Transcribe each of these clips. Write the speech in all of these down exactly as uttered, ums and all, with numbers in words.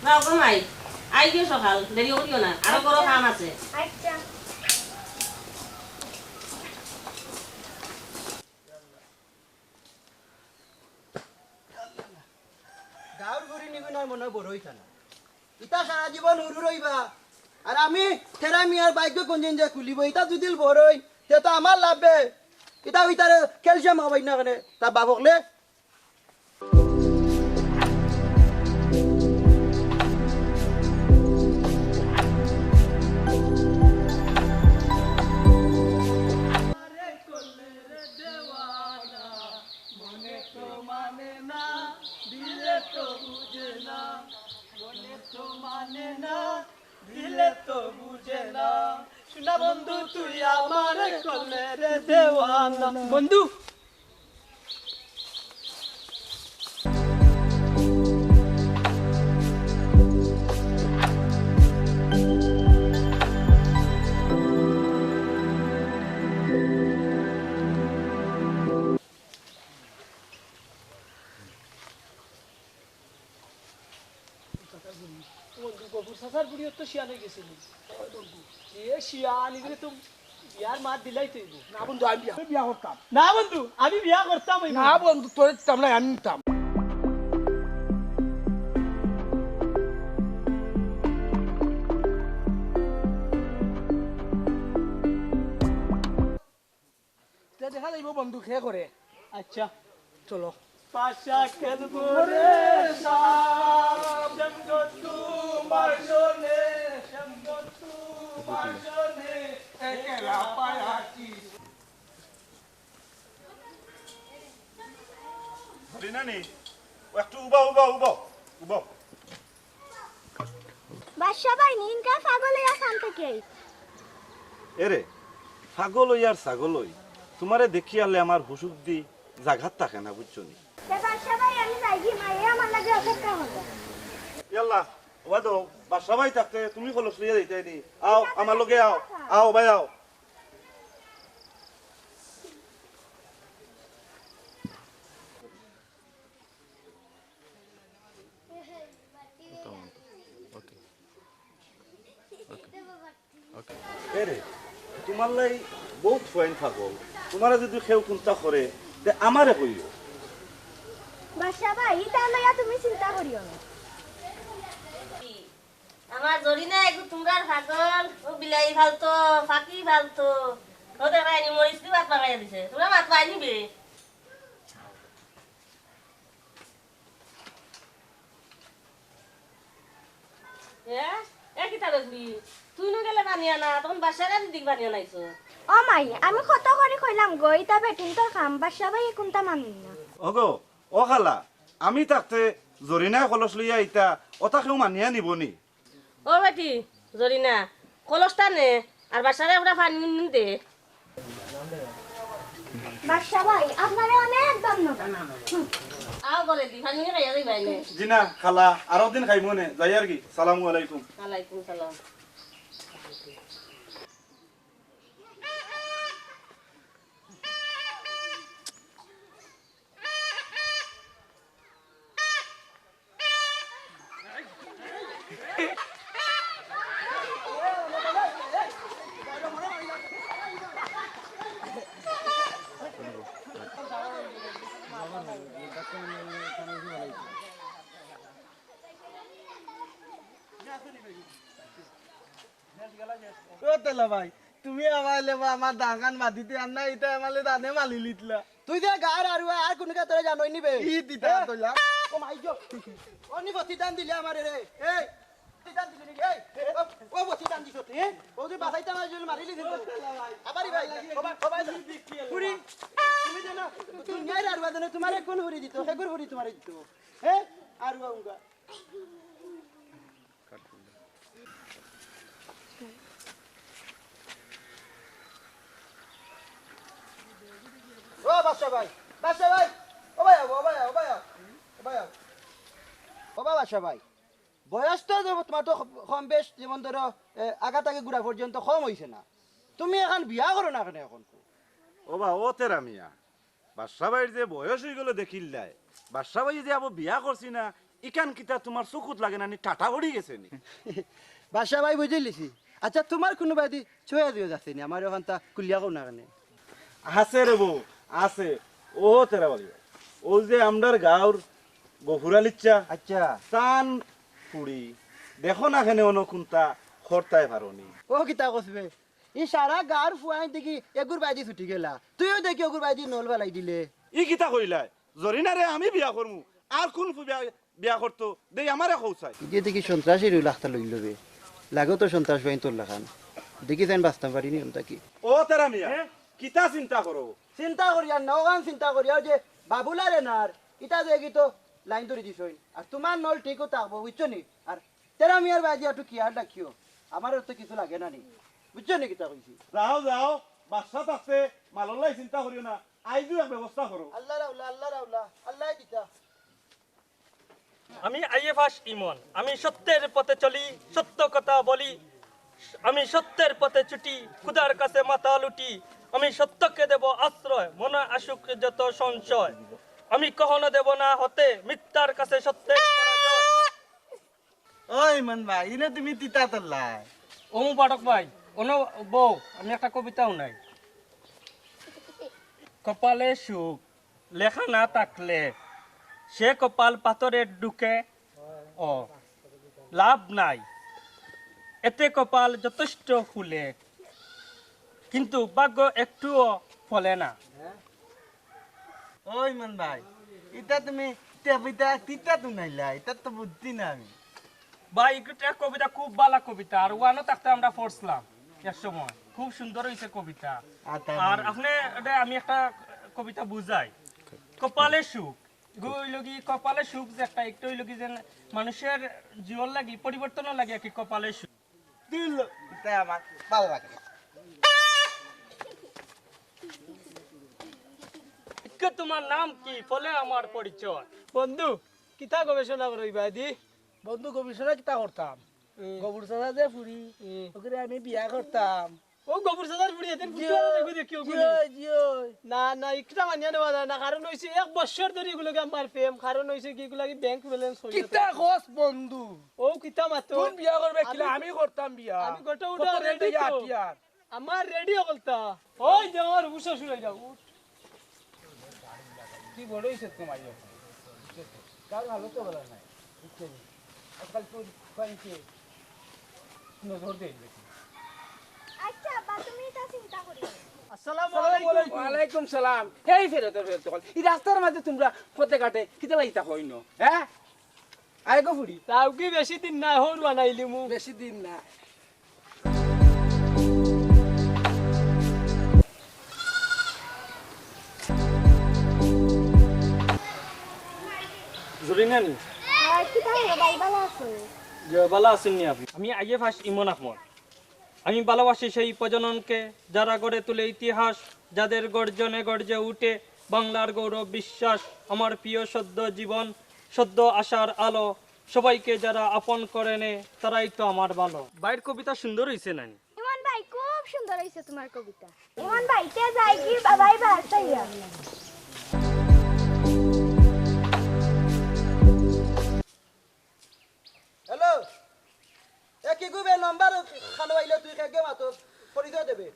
যাও গো মাই, আই গিয়া সকাল, দেরি করিও না, আরো বড় কাম আছে। আচ্ছা। গাউর ঘুরি নিবি নয় মনে বড় হইতা না। ইতা সারা জীবন হুরু রইবা। আর আমি তেরা মিয়ার ভাইগ্য কোনদিন যে খুলিব, ইতা দুদিন বড় হই, তে তো আমার লাভে। ইতা ইতারে ক্যালসিয়াম খাবাই না কেনে, তা বাপ হকলে। বন্ধু, বন্ধু, গফুর চাচার বুড়িও তো শিয়ান অই গেছিল। এ শিয়ান, ইগুরে তো বিয়ার মাত দিলাই তো অইব। না বন্ধু, আমি বিয়া, আমি বিয়া করতাম। না বন্ধু, আমি বিয়া করতাম অইব। না বন্ধু, তোরে দিতাম না, আমি নিতাম। তে দেখা যাইব বন্ধু কে করে। আচ্ছা। চলো। পাশা খেলবো রে সাপ, শ্যামগো তোমার সনে, শ্যামগো তোমার সনে, একেলা পায়াছি। ধরি না নি? ও একটু উবাও, উবাও, উবাও, উবাও। বাদশা ভাই, নিনকা পাগল অইয়া কান থেকে। এরে, পাগল অই আর ছাগল অই, তুমারে দেখিয়ালে আমার হুশুদ্ধি জাগাত থাকে না, বুঝছো নি? তে বাদশা ভাই, আমি যাইগি, মায়ে আমার লাগি অপেক্ষা করবো। ইয়াল্লা, ওবা দেও, বাদশা ভাই থাকতে তুমি কলস লইয়া যাইতায় নি। আও, আমার লগে আও, আও ভাই, আও। ওকে। ওকে। ওকে। এরে, তুমার লাই বউত ফুয়াইন পাগল। তুমারে যুদি কেউ কুন্তা করে, তে আমারে কইও। বাদশা ভাই, ইতা লইয়া তুমি চিন্তা করিও না। আমার জরিনা এগু তুমরার পাগল, ও বিলাই ফালতো, ফাকি ফালতো। ও দেখরায়নি মরিচ দি ভাত বানাইয়া দিছে। তুমরা ভাত পাইনি বে? এ? এ কিতা রে বুড়ি? তুই নু গেলে বানিয়া না, তখন বাদশা ভাইর দিক বানিয়া নাইছো। ও মাই, আমি কত করি কইলাম গো, ইতা বেটিন্তর কাম, বাদশা ভাইয়ে কুন্তা মানইন না। ওগো, ও খালা, আমি থাকতে জরিনায় কলস লইয়া আইতা, ওটা কেউ মানিয়া নিবো নি? ও বেটি, জরিনা, কলসটা নে, আর বাদশা ভাইরে পুরা পানি দে। বাদশা ভাই, আপনারে অনেক ধন্যবাদ। আও ঘরে দি, পানি খাইয়া যাইবায় নে। জি না, খালা, আরো দিন খাইমু নে, যাইয়ার গি। সালামু আলাইকুম। ওয়ালাইকুম সালাম। ও তেলা ভাই, তুমি আমারে বা আমার ধানখান মাতিতে আর না, ইতা আমারে ধানে মালি লিতলা। তুই যে গার আরুয়া, আর কুনু কাতরে জানই নিবে। ই দিতা হ্যাঁ? তোলা। ও মাই গো। ও নি বতি দান দিলে আমারে রে। এই, বতি দান দিলে নি? এই, ও, ও বতি দান দিছ তুই, হ্যাঁ? ও যে বাসাইতে আমার জন্য মারিলি দিত। ও তেলা ভাই। আবারই ভাই, ও ভাই, ও ভাই, ফুরি, তুমি জানো, দুনিয়ার আরুয়া জানো, তুমারে কুন ফুরি দিত, হেগুর ফুরি তুমারে দিত। হ্যাঁ? আরুয়া উঙ্গা। ও বাদশা ভাই, বাদশা ভাই, ও ভাই, ও ভাই, ও ভাই, ও ভাই, ও ভাই, ও বাদশা ভাই, বয়স তো যে তুমার তো কম বেশ, যেমন ধরো, এ, আগাত আগে ঘুরা পর্যন্ত কম অইছে না, তুমি অখন বিয়া করো না কেনে অখন? ও বা, ও তেরা মিয়া, বাদশা ভাইর যে বয়স অইগেলো দেখিল্লায়, বাদশা ভাইয়ে যে আবো বিয়া করছি না, ইখান কিতা তুমার চকুত লাগে না নি, টাটা পড়ি গেছে নি? বাদশা ভাই, বুঝিলিছি। আচ্ছা, তুমার কুনু বায়দি ছয়া জিওজ আছে নি? আমার অখানতা খুলিয়া কও না কেনে? আছে রে বউ, আছে। ও তেরা বাড়ি। অউ যে আমরার গাঁওর গফুর আলির চাচা, আচ্ছা। তান ফুড়ি। দেখো না কেনে অনো কুনতা করতায় পারো নি। ও কিতা কছ বে? ই সারা গাঁওর ফুয়াইন দেখি এগুর বায়দি ছুটি গেলা। তুইও দেখি এগুর বায়দি নল ফালাই দিলে। ই কিতা কইলায়? জরিনারে আমি বিয়া করমু। আর কুন ফু বিয়া, বিয়া করতো? দেই আমারে কও চাই। ইগে দেখি সন্ত্রাসীর লাখতা লইল বে। লাগেও তো সন্ত্রাস বাহিনী তোর লাখান। দেখি চাইন বাঁচতাম পারি নি অন থাকি। ও তেরা মিয়া, হে? কিতা চিন্তা করো? চিন্তা করিয়ার না, অখান চিন্তা করিয়ার যে বাবুলারে নার, ইটা যে কি তো লাইন ধরি দিছইন। আর তুমার নল ঠিকও থাকবো, বুঝছো নি? আর তেরা মিয়ার বায়দি একটু খেয়াল রাখিও। আমারও তো কিছু লাগে না নি। বুঝছো নি কিতা কইছি? যাও, যাও, বাদশা থাকতে মালর লাই চিন্তা করিও না। আইজু এক ব্যবস্থা করো। আল্লার আওলা, আল্লার আওলা, আল্লায় দিতা। আমি আইএফ আস ইমন, আমি সত্যের পথে চলি, সত্য কথা বলি, আমি সত্যের পথে ছুটি, খুদার কাছে মাথা লুটি, আমি সত্যকে দেব আশ্রয়, মনে আসুক যত সংশয়, আমি কখনো দেব না হতে মিথ্যার কাছে সত্যের পরাজয়। ওই মন ভাই, ইনে তুমি তিতা তোল্লায়। ও মুবারক ভাই, অনো বও, আমি একটা কবিতা হুনাই। কপালে সুখ লেখা না থাকলে সে কপাল পাথরের ঢুকে, ও লাভ নাই, এতে কপাল যথেষ্ট ফুলে, কিন্তু ভাগ্য একটুও ফলে না। ওই মন ভাই, ইতা তুমি কবিতা তিতা তো নাইলা, ইতা তো বুঝছি না আমি। ভাই, ইটা কবিতা খুব ভালা কবিতা, আর ওয়ানো থাকতে আমরা পড়ছিলাম এক সময়, খুব সুন্দর হইছে কবিতা। আচ্ছা, আর আপনি এটা আমি একটা কবিতা বুঝাই, কপালে সুখ, ইগু অইল কি কপালে সুখ যে একটা, একটা অইল কি যে মানুষের জীবন লাগি পরিবর্তন লাগে আর কি কপালে সুখ। দিল, ইতা আমার ভালা লাগে না। ইকে তোমার নাম কি? ফলে আমার পরিচয়। বন্ধু, কিতা গবেষণা করো ইবাদি? বন্ধু, গবেষণা কিতা করতাম? হুম। গফুর চাচা যে ফুড়ি, হুম। ওগুরে আমি বিয়া করতাম। ও গফুর চাচার ফুড়ি, এদিন জি ফুটবল অয়, দেখো দেখি ওগুলো। জি অয়, জি অয়। না, না, ইকটা মানিয়া নেওয়া যায় না। কারণ হইছে এক বছর ধরে এগুলোকে আমার প্রেম। কারণ হইছে কি, এগুলো কি ব্যাংক ব্যালেন্স হইয়া কিতা থাকে। কস বন্ধু? ও কিতা মাতো? তুই বিয়া করবে কিলা? আমি আমি করতাম বিয়া। আমি গোটা উঠা কত রেডি রেডি তো। আটিয়ার। আমার রেডি অকলতা। ওই যে আমার হুশ শুরু হয়ে যাও। উঠ। তুই বড় হইছত কমাই এখন। কার ভালো তো বলা নাই। বুঝছো নি? আজকাল তুই কয়েনকে নজর দেয় বেশি। আচ্ছা, আব্বা, তুমি এটা চিন্তা করিও না। আসসালামু আলাইকুম। ওয়ালাইকুম সালাম। এই ফেরত, ফেরত কল। এই রাস্তার মাঝে তোমরা পথে ঘাটে কিতা লাগিতা কইনো? হ্যাঁ? আয় গো ফুড়ি। তাও কি বেশি দিন নাই, হরু আনাইলি মু। বেশি দিন না। জুলিনা নি? হ্যাঁ, কি তাই ভাই, ভালো আছো? জি, ভালো আছেন নি আপনি? আমি আইএফ আস ইমন আহমদ। আমি ভালোবাসি সেই প্রজননকে, যারা গড়ে তোলে ইতিহাস, যাদের গর্জনে গর্জে উঠে বাংলার গৌরব বিশ্বাস। আমার প্রিয় সদ্য জীবন, সদ্য আশার আলো, সবাইকে যারা আপন করে নে, তারাই তো আমার ভালো। ভাইর কবিতা সুন্দর হইছে নানি? ইমন ভাই, খুব সুন্দর হইছে তোমার কবিতা। ইমন ভাই, তে যাই কি বাবাই বার চাইয়া। হ্যালো, এ কি গুবে নাম্বার খানো আইলে তুই খেগে মাতো পরিচয় দেবে।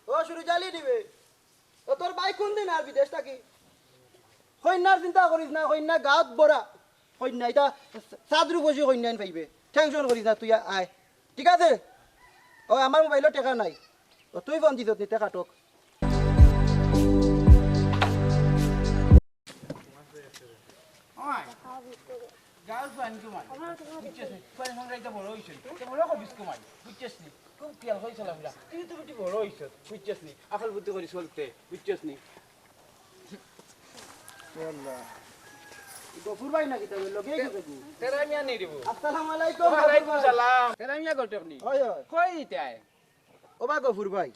ও শুরু জালি দিবে। ও তোর ভাই কোন দিন আর বিদেশ থাকি? কইন্যার চিন্তা করিস না, কইন্যা গাত বড়া। কইন্যা এটা চাঁদ রূপসী কইন্যা আইন পাইবে। টেনশন করিস না, তুই আয়। ঠিক আছে? ও আমার মোবাইলো টেকা নাই। ও তুই ফোন দিছত নি, টেকা টোক। ওই, যাও, ফুয়াইন কমাই। বুঝছস নি? ফুয়াইন এখন রাইতে বড় হইছে। তো বড় কবিস কমাই। বুঝছস নি? খুব খেয়াল করে চলাফেরা। তুই তো বেটি বড় হইছ। বুঝছস নি? আকাল বুদ্ধি করি চলতে। বুঝছস নি? আল্লাহ। গফুর ভাই নাকি তবে লগে কি দেখবো? তেরা মিয়া নেই রে বউ। আসসালামু আলাইকুম, ওয়ালাইকুম গফুর ভাই। সালাম। তেরা মিয়া ঘটক নি? হয়, হয়। কই ইতায়? ও বা গফুর ভাই,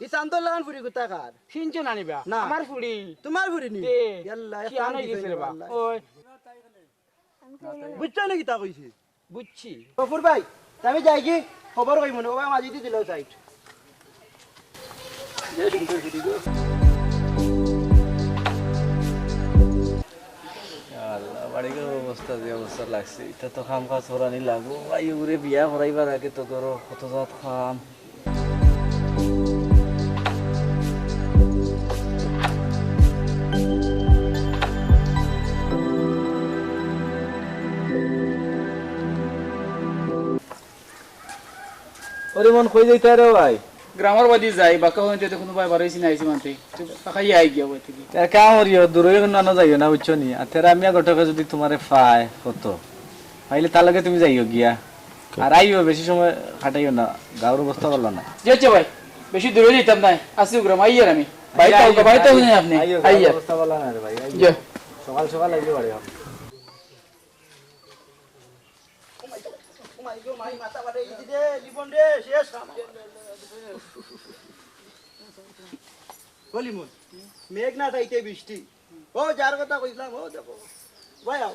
ই চান্দর লাগান ফুরি কুতা কার? চিনছো না নি বা? না। আমার ফুরি। তোমার ফুরি নি? দে। ইয়াল্লা, কি আনাই গেছে রে বা? আল্লাহ। ওই। বুঝছো নি কিতা কইছি? বুঝছি। গফুর ভাই, তে আমি যাই কি? খবর কইমু নে, ও বা মাঝে দি দিল সাইড। আল্লাহ। বাড়িঘর অবস্থা যে অবস্থা লাগছে, ইটা তো কাম কাজ করানি লাগবো। আইও রে, বিয়া করাইবার আগে তো করো, কত জাত কাম। ওরে মন, কই যাইতায় রে ভাই? গ্রামর বাদি যাই, বাক্কা হইতে তো কুনু ভাই বারইছি না আইছি মানতে। তুই কাকাই আই গিয়া বই থাকি। এ কাম করিও, দূরে কুনু আনো যাইও না, বুঝছো নি? আর তেরা মিয়া ঘটকে যদি তুমারে পায়, কত? পাইলে তার লগে তুমি যাইও গিয়া। আর আইও, বেশি সময় কাটাইও না, গাঁওর অবস্থা ভালা না। জি আচ্ছা ভাই, বেশি দূরে যাইতাম না, আছি গ্রাম, আইয়ার আমি। ভাই তো, আইও, ভাই তো আইও, আপনি, আইও, গাঁওর আইয়ার। অবস্থা ভালা না রে ভাই, আইও। জি। সকাল সকাল আইও বাড়ি। ও মাই গো, মাই, মাথা ফাটাই দিছি রে, জীবন রে, শেষ কাম। ও লিমন, মেঘ না থাইতে বৃষ্টি। ও যার কথা কইছিলাম, ও দেখো। ভাই আও।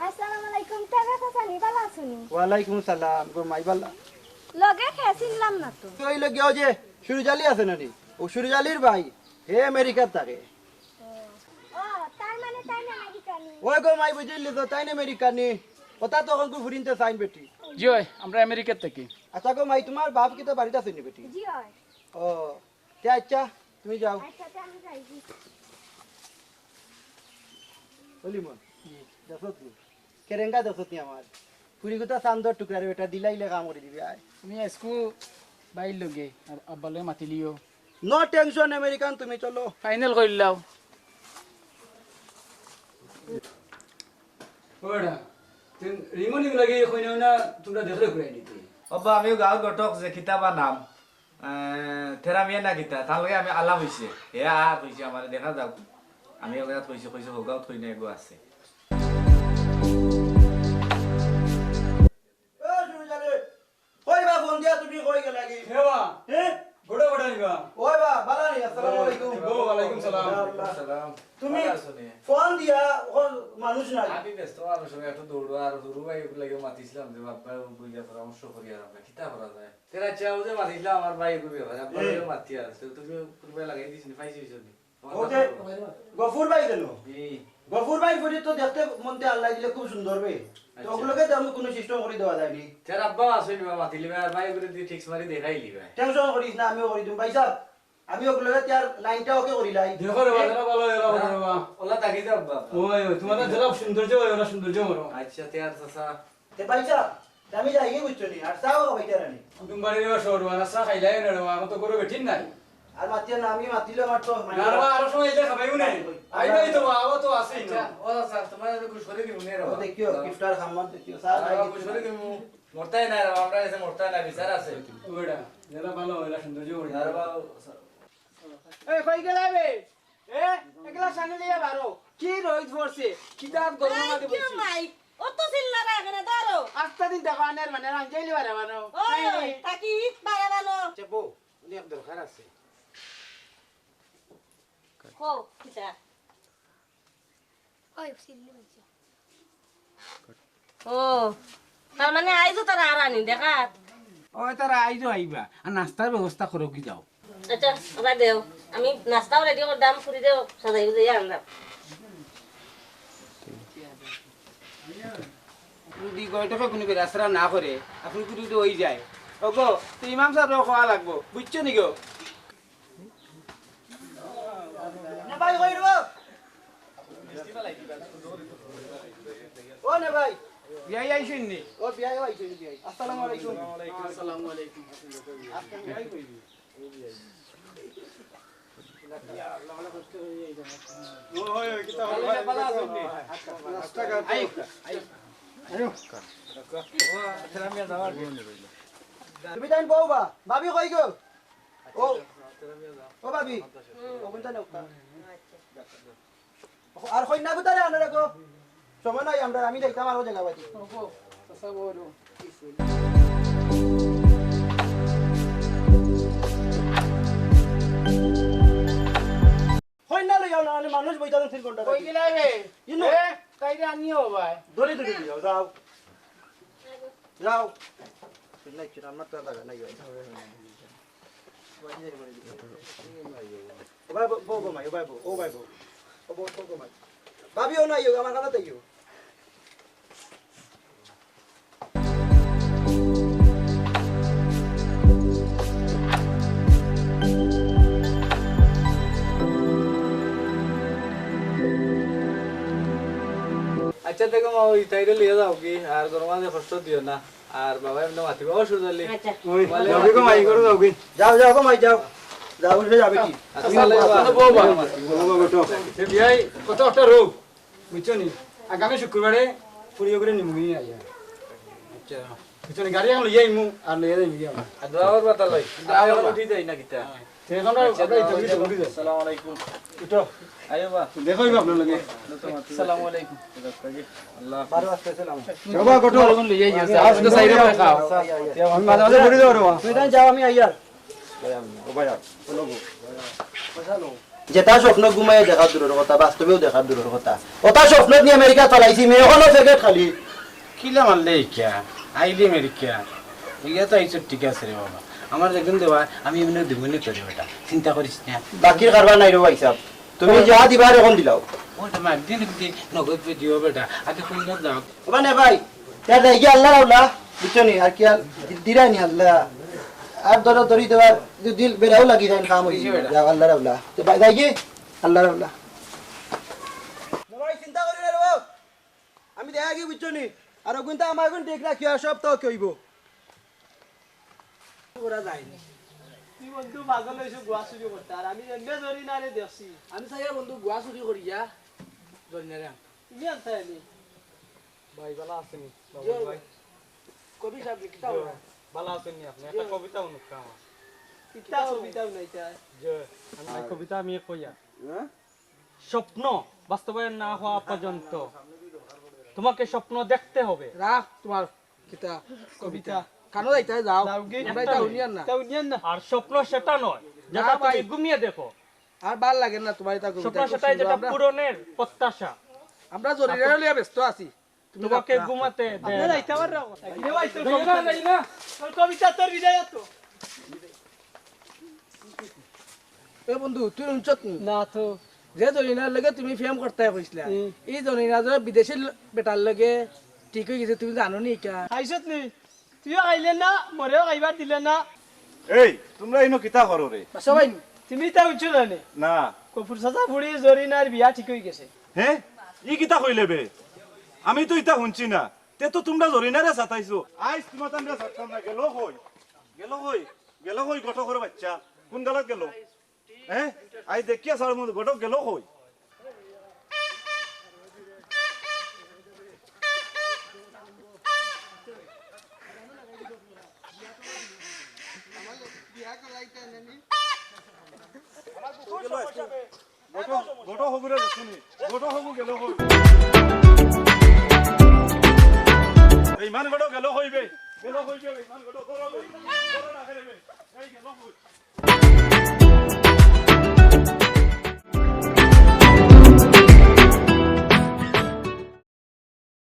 আসসালামু আলাইকুম, টেকা চাচা নি, ভালা আছো নি? ওয়ালাইকুম সালাম, গো মাই ভালা। লগে কে চিনলাম না তো। তো অইলো গিয়া অউ যে সুরুজ আলী আছে না নি? অউ সুরুজ আলীর ভাই, হে আমেরিকাত থাকে। ও, তার মানে তাইন আমেরিকানি। ওই গো মাই, বুঝিলি তো, তাইন আমেরিকানি। ওটা তখন কু ফুরিনতে চাইন বেটি। জি অয়, আমরা আমেরিকাত থাকি। আচ্ছা গো মাই, তুমার বাপ কিতা বাড়িত আছে নি বেটি? জি অয়। ও, তে আচ্ছা, তুমি যাও। আচ্ছা, তে আমি যাই। অ লিমন, দেখছত নি? কেরেঙ্গা দেখছত নি আমার? ফুরিগুতা চান্দর টুকরা রে বেটা, দিলাইলে কাম করি দিবি আয়। আমি আইজকু ভাইর লগে আর আব্বার লগে মাতিলিও। No tension, আমেরিকান, তুমি চলো। ফাইনাল করিলাও। ওরা, তুই রিমন ইগুর লাগি কইনাও না, তুমরা দেখরে ঘুরাই নিতে। আব্বা, আমিও গাঁওর ঘটক যে কিতা বা নাম, আহ, তেরা মিয়া না কিতা, তার লগে আমি আলাপ অইছে। হে আ কইছে আমারে, দেখা যাউক। আমি এক জাগাত কইছি, কইছে, "হগাঁওত কইনা এগু আছে।" এ, সুরুজ আলী, কই বা ফোন দিয়া তুমি কই গেলাগি? হে বা, হে? গোটা গোটা নিবা। ওই বা, ভালা নি, আসসালামু আলাইকুম। ও, ওয়ালাইকুম সালাম। আল্লাহ। সালাম। তুমি ভালা আছো নি? ফোন দিয়া, অখন মানুষ নাই। আমি ব্যস্ত মানুষ, আমি একটু দৌড়ো আর হুরু ভাই এগুলো লাগে মাতিছিলাম যে বাবা বইয়া পরামর্শ করি আর আমরা কিতা করা যায়। তেরা চাও যে মাতিছিলাম আমার ভাই এগুলো ব্যাপারে, আপনার হুম। ভাইও মাতি আছে, তো তুমি পূর্বে লাগাই দিছি, পাইছি হইছো নি? ও যে গফুর ভাই কেন? জি। গফুর ভাই ফুরি তো দেখতে মনতে আল্লাহ দিলে খুব সুন্দর বে। তো আচ্ছা। ওগুলোকে তো আমি কোনো সিস্টেম করে দেওয়া যায়নি। তেরা আব্বা আসইন বা মাতিলি ভাই, আর ভাই এগুলো দিয়ে ঠিক মারি দেখাইলি ভাই। টেনশন করিস না, আমিও করি দিম ভাই সাহেব। আমি ওগুলোকে তার লাইনটা ওকে করি লাই। দেখো রে বা, যারা ভালো এরা ভালো রে বা। ওলা তাকি দে আব্বা। ওই, ওই, তোমাদের যারা সৌন্দর্য হয়, ওরা সৌন্দর্য মরো। আচ্ছা, তে আর চাচা। তে ভাই সাহেব, তে আমি যাই গিয়ে বুঝছো নি? আর চাও খাবাইতে আর আনি। কুটুম বাড়ির এবার শহর, আর চা খাইলাই না রে বা, এখন তো গরু বেঠিন নাই। আর মাতিও না, আমি মাতিলে আমার তো মানে না রে বা, আরো সময় এসে খাবাইও না। আই ভাই তো, আবার তো আছেই না। আচ্ছা, ও চাচা, তোমার একটু সরে দিব নে রে ও বা। দেখিও, ইফতার খাম্মান দেখিও, চা আর খাই আবার দিতে সরে না। দিব। মরতাই না রে বা, আমরা এসে মরতাই না, বিচার আছে। ওইটা, যারা ভালো, এরা সৌন্দর্য করে। আর বা, এ, কই গেলা বে? এ, একলা সানি লইয়া বারো। কি রইদ পড়ছে? কি দাঁত গরম এই মাঝে কি বইছে? মাইক? অত চিল্লারা এখানে ধরো। আস্তা দিন দেখো আনের মানে রাঞ্জাইলি বারে বানো। ও, নাই, নাই। তাকি ইট বারে বানো। আচ্ছা, বউ, উনি এক দরকার আছে। কও, কিতা? ওই, সিল্লু হইছে। ও, তার মানে আইজও তারা আর আনি দেখাত। ও, তারা আইজও আইবা। আর নাস্তার ব্যবস্থা করো কি যাও। আচ্ছা, আবার দেও। আমি নাস্তাও রেডি করলাম, ফুরি দেও, সাজাই বুঝাই আনলাম। যদি গয়টাকে কোনো বেরাসরা না করে, আপনি কিন্তু তো ওই যায়। ওগো, তো ইমাম সাহেবরাও খাওয়া লাগবো, বুঝছো নি গো? না ভাই, কই রে? ও না ভাই। বিয়াই আইছেন নি? ও বিয়াই আইছেন নি বিয়াই। আসসালামু আলাইকুম। আসসালামু আলাইকুম। ও হয়, হয়, কিতা হয়? ভালো আছেন নি? রাস্তাঘাট। আইও, আইও। আইও। ও, আচ্ছা, আমি যাওয়ার। তুমি তাই বউ বা, ভাবি কই গো? ও, ও ভাবি, ও কোনটা নেও? আর কইনা কোথায় আনো রাখো? সময় নাই আমরা, আমি যাইতাম আরো জায়গা বাকি। ওগো, চাচা বড়। কইনা লইয়া না, মানে মানুষ বইতা তিন ঘন্টা কই বাকি। গেলা রে? ইনো। এ, তাই রে আনিও ভাই। দড়ি দড়ি লইয়া যাও। যাও। নাই, কিরা, আমার তো আর লাগা নাই, ভাই। ও ভাই, বউ, বউ, বউ, ভাই, ও ভাই, বউ, ও ভাই, বউ। ও বউ, ও বউ, ভাই। ভাবিও না, আইও, আমার কাছে আইও। আচ্ছা, দেখো মা, ওই তাইরে লিয়ে যাও কি, আর গরম মাঝে কষ্ট দিও না। আর বাবা এমনি মাতিব, ও সুজালি। আচ্ছা। ওই, ওয়ালাইকুম যাও গো, মাই, করো যাও গো। যাও, যাও গো, মাই, যাও। যাও, উঠে যাবে কি? আসসালামু আলাইকুম। বাবা, বাবা, উঠো। এ বিয়াই, কত একটা রোগ, বুঝছো নি? আগামী শুক্রবারে ফুরিয়ে করে নিমুগি আইয়া। আচ্ছা। বুঝছো নি? গাড়ি এখন লইয়া আইমু, আর লইয়া যাইমু গিয়া। আর দোয়া করবা তার লাগি। আর আমরা উঠি যাই না কিতা? তে এখন আমরা, আচ্ছা, আমরা এই দোয়া তবলিগ করবা। শুরু করি যাই। আসসালামু আলাইকুম। উঠো। আইও বা। দেখো, এই আপনার লগে। আসসালামু আলাইকুম। আল্লাহ। বারো আসতে সালাম। বাবা, কত? আজকে সাইডে খাও। আমি মাঝে মাঝে ঘুরে যাও রে বাবা। তুমি তাই যাও, আমি আইয়ার। ও ভাই, আর, শোনো গো। যেটা স্বপ্ন ঘুমাইয়া দেখা দূরের কথা, বাস্তবেও দেখা দূরের কথা। ওটা স্বপ্ন নিয়ে আমেরিকা চালাইছি, মেয়ে হলো প্যাকেট খালি। কিলা মারলে ইকা? আইলি আমেরিকা। ইয়া তো আইছো ঠিক আছে রে বাবা। আমার দেখুন দেবা, আমি এমনি দিবনি করি বেটা। চিন্তা করিস না। বাকির কারবার নাই রে ভাই সাহেব। তুমি যা দিবা আর এখন দিলাও। ওটা মার দিন দিন নগদ পে দিও বেটা। আগে কই না দাও। ওবা নে ভাই, তে যাই গিয়া আল্লাহ রাউলা, বুঝছো নি? আর কি আর দি-, দিরাই নি আল্লাহ। আর ধরো ধরি দেওয়ার যদি দিল বেড়াও লাগি যায়, কাম হইছে। বুঝছি বেটা। যাও আল্লাহ রাউলা। তো ভাই যাই গিয়া আল্লাহ রাউলা। না ভাই, চিন্তা করি না রে বাবা। আমি দেখা কি বুঝছো নি? আর ওগুন তো আমার ওগুন ঠিক রাখিও, আর সব তো কি হইব? করা যায়নি। তুই বন্ধু পাগল হইছো, গুয়া চুরি করতে, আর আমি এমনি ধরি না রে দেখছি। আমি চাইয়া বন্ধু গুয়া চুরি করিয়া ধরি না রে। তুমি আনতে আনি। ভাই, ভালা আছইন নি? বাবুল ভাই। কবি সাহেব, কিতা জি, ভালা আছইন নি আপনি? একটা জি। কবিতা হুনুক্কা আমার। ইতা কবিতাও নাই তাই। জি, আমি কবিতা আমি কইয়া। হ্যাঁ? স্বপ্ন বাস্তবায়ন না হওয়া পর্যন্ত তোমাকে স্বপ্ন দেখতে হবে। রাখ তোমার কিতা কবিতা। কানো যাইতায় যাও। যাও গি। আমরা ইতা হুনিয়ার না। ইতা হুনিয়ার না। আর স্বপ্ন সেটা নয়, যেটা না ভাই। তুমি ঘুমিয়ে দেখো। আর ভালা লাগে না তোমার ইতা কবিতা। স্বপ্ন খুব সেটাই সুন্দর। যেটা আমরা, পূরণের প্রত্যাশা। আমরা জরিনারে লইয়া ব্যস্ত আছি। তুমি তোমাকে যাও। ঘুমাতে দেয় আপনি না। যাইতে পারো। এই ভাই, তোর কবিতা নাই না। তোর কবিতা তোর বিদায় তো। এ বন্ধু, তুই হুনছত নি? না তো। যে জরিনার লগে তুমি প্রেম করতায় কইছলা, হুম। ই জরিনা যে বিদেশি ল-, বেটার লগে ঠিক হই গেছে, তুমি জানো নি ইকা? খাইছত নি? তুইও খাইলে না, মরেও খাইবার দিলে না। এই, তোমরা ইনো কিতা করো রে? বাসা ভাই নি? তুমি ইতা হুনছো না নি? না। গফুর চাচা ফুড়ি জরিনার বিয়া ঠিক হই গেছে। হে? ই কিতা কইলে বে? আমি তো ইতা হুনছি না। তে তো তোমরা জরিনারে সাতাইছো। আইজ তোমার তানরে সাতাম না, গেল কই? গেল কই? গেল কই ঘটকর বাচ্চা? কোন গালাত গেল? হ্যাঁ? আইজ দেখিয়া সার মধ্যে ঘটক গেল কই? ঘটক, ঘটক হগুরে দেখুনি। ঘটক হগু গেল কই? বেইমান ঘটক গেল কই বে? গেল কই বে বেইমান ঘটক? ধরো বে। ধরো না, খেলে বে।